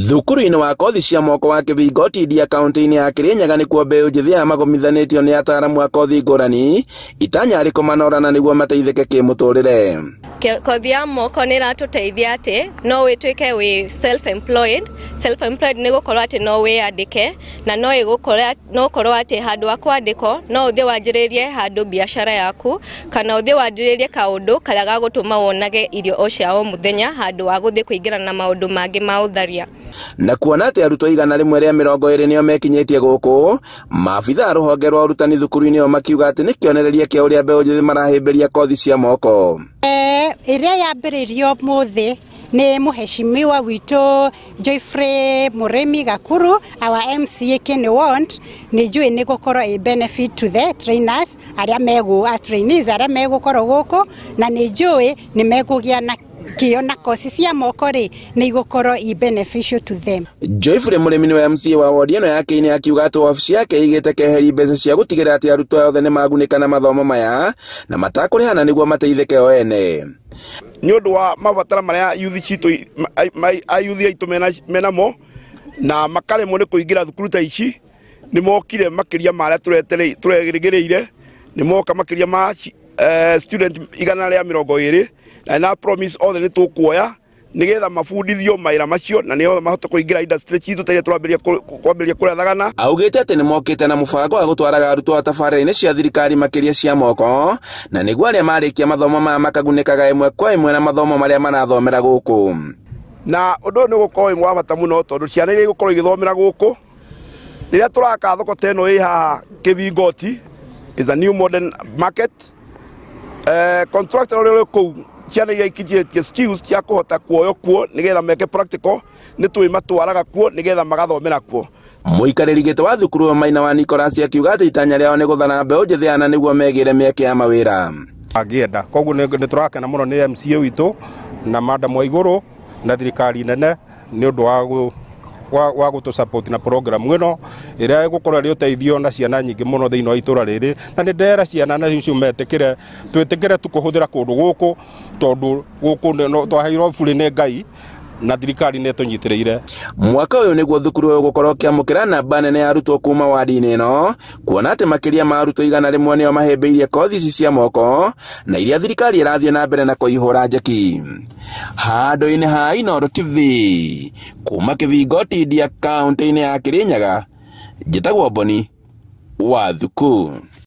Thukuru-inĩ wa kothi cia moko wa Kĩbingo TD akaunti-inĩ ya Kĩrĩnyaga nĩkuo mbeũ njĩthĩ aya magomithanĩtio nĩ ataaramu a kothi ngũrani itanya rĩ kũmanorana nĩguo mateithĩke kĩmũtũrĩre. Kothi ya moko nĩ ĩratũteithia atĩ no wĩtuĩke wĩ self employed. Self employed nĩ gũkorwo atĩ no wĩyandĩke na no ĩgũkorwo no ũkorwo atĩ handũ wa kwandĩkwo no ũthiĩ wanjĩrĩrie handũ biacara yaku kana ũthiĩ wanjĩrĩrie kaũndũ karĩa gagũtũma wonage irio o cia o mũthenya handũ wa gũthiĩ kũingĩrana na maũndũ mangĩ ma ũtharia. Na kuona atĩ arutwo 120 nĩo mekinyĩtie gũkũ, maabitha a rũhonge rwa ũrutani thukuru-inĩ ĩyo makiuga atĩ nĩ kĩonereria kĩa ũrĩa mbeũ njĩthĩ marahĩmbĩria kothi cia moko. Ĩrĩa yambĩrĩirio mũthĩ nĩ mũheshimiwa witũ Geoffrey Mũrĩmi Gakuru, our MCA Kene Ward, nĩ njũĩ nĩ gũkorwo ĩ benefit to the trainers arĩa megũ a trainees arĩa megũkorwo gũkũ, na nĩ njũĩ nĩ megũgĩa na kĩo na kosi cia moko rĩ nĩ igũkorwo i beneficial to them. Geoffrey Mũrĩmi nĩwe MCA wa wodi ĩno ya Kĩinĩ akiuga atĩ wabici yake ĩigĩte keheri mbeca cia gũtigĩrĩra atĩ arutwo othe nĩ magunĩka na mathomo maya na matakũrĩhana nĩguo mateithĩke o ene. Nĩ ũndũ wa mabatara marĩa youth citũ ayuthi aitũ menamo na makaremwo nĩ kũingĩra thukuru ta ici, nĩ mokire makĩria ma arĩa tũrerĩgĩrĩire, nĩ moka makĩria ma student 120, na na promise othe nĩ tũkuoya nĩgetha mabundithio mawĩra macio na nĩo mahote kũingĩra industry citũ ta iria tũrambĩrĩria kwambĩrĩria kũrĩa Thagana. Augĩte atĩ nĩ mokĩte na mũbango wa gũtwaraga arutwo tabarĩra-inĩ cia thirikari makĩria cia moko na nĩguo arĩa marĩkia mathomo maya makagunĩkaga ĩmwe kwa ĩmwe na mathomo marĩa marathomera gũkũ. Na ũndũ ũyũ nĩ ũgũkorwo wĩ wa bata mũno tondũ ciana iria igũkorwo igĩthomera gũkũ rĩrĩa tũraka thoko ta ĩno ĩ haha Kĩbingoti is a new modern market. Contractor ũrĩa ũrĩ kũu ciana iria ikinyĩtie skills cia kũhota kuoywo kuo nĩgetha meke practical nĩ twĩmatwaraga kuo nĩgetha magathomera kuo. Mũikarĩri gĩtĩ wa thukuru wa Maina wa Nicholas akiuga atĩ itanya rĩao nĩ gũthana mbeũ njĩthĩ ana nĩguo megĩre mĩeke ya mawĩra. Angĩenda koguo nĩ tũrakena mũno nĩ MCA witũ na madam wa igũrũ na thirikari nene nĩ ũndũ wa gũtũ support na program ĩno ĩrĩa ĩgũkorwo ĩrĩ ũteithio na ciana nyingĩ mũno thĩinĩ wa itũra rĩrĩ, na nĩ ndera ciana na icio metĩkĩre twĩtĩkĩre tu kũhũthĩra kũndũ gũkũ tondũ gũkũ twaheirwo burĩ nĩ Ngai na thirikari nĩ ĩtũnyitĩrĩire. Mwaka ũyũ nĩguo thukuru ũyũ ũgũkorwo ũkĩamũkĩra namba nene ya arutwo kuma wadi-inĩ ĩno, kuona atĩ makĩria ma arutwo 100 nĩo mahĩmbĩirie kothi ici cia moko na iria thirikari ĩrathiĩ na mbere na kũihũra njeki. Handũ-inĩ ha Inooro TV kuma Kĩbingo TD akaunti-inĩ ya Kĩrĩnyaga, njĩtagwo Boni wa Thuku.